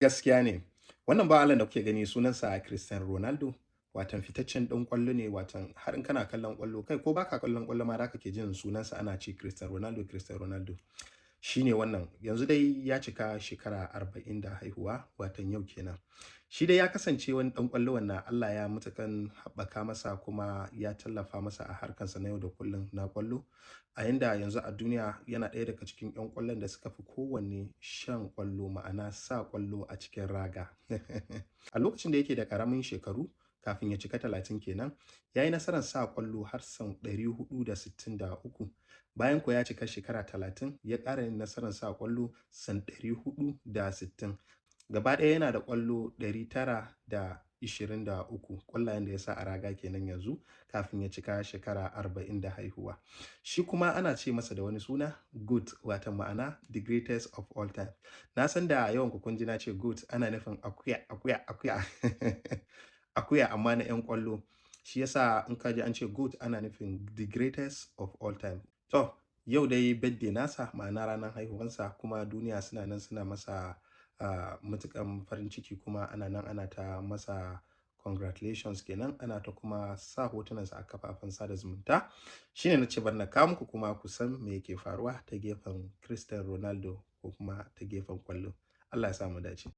Gaskiya ne. Wannan bawan Allah da kuke gani sunansa Cristiano Ronaldo, watan fitaccen ɗan ƙwallo ne, watan har in kana kallon ƙwallo, kai ko baka kallon ƙwallo ma zaka ke jin sunansa ana ce Cristiano Ronaldo, Cristiano Ronaldo. Shi ne wannan. Yanzu dai ya cika shekara 40 da haihuwa, watan yau kenan. Shi dai ya kasance wani ɗan ƙwallo wanda Allah ya matukan haɓaka masa kuma ya tallafa masa a harkarsa na yau da kullum na ƙwallo. A yanda yanzu a duniya yana ɗaya daga cikin 'yan ƙwallon da suka fi kowanne shan ƙwallo, ma'ana sa ƙwallo a cikin raga. A lokacin da yake da ƙaramin shekaru, kafin ya cika 30 kenan, ya yi nasarar sa ƙwallo har sau 463. Bayan ko ya cika shekara 30, ya ƙara yin nasarar sa ƙwallo sau 460. Gaba ɗaya yana da ƙwallo 923, ƙwallayen da ya sa a raga kenan yanzu kafin ya cika shekara 40 da haihuwa. Shi kuma ana ce masa da wani suna GOAT, watan ma'ana the greatest of all time. Na san da yawan ku kun ji na ce GOAT ana nufin akuya, akuya, akuya. Akuya amma na 'yan ƙwallo. Shi yasa in ka ji an ce GOAT ana nufin the greatest of all time. To, yau dai birthday nasa, ma'ana ranar haihuwansa, kuma duniya suna nan suna masa matuƙan farin ciki, kuma ana nan ana ta masa congratulations kenan, ana ta kuma sa hotunansa a kafafen sada zumunta. Shine na ce bari na kawo muku kuma ku san me yake faruwa ta gefen Cristiano Ronaldo ko kuma ta gefen ƙwallo. Allah ya sa mu dace.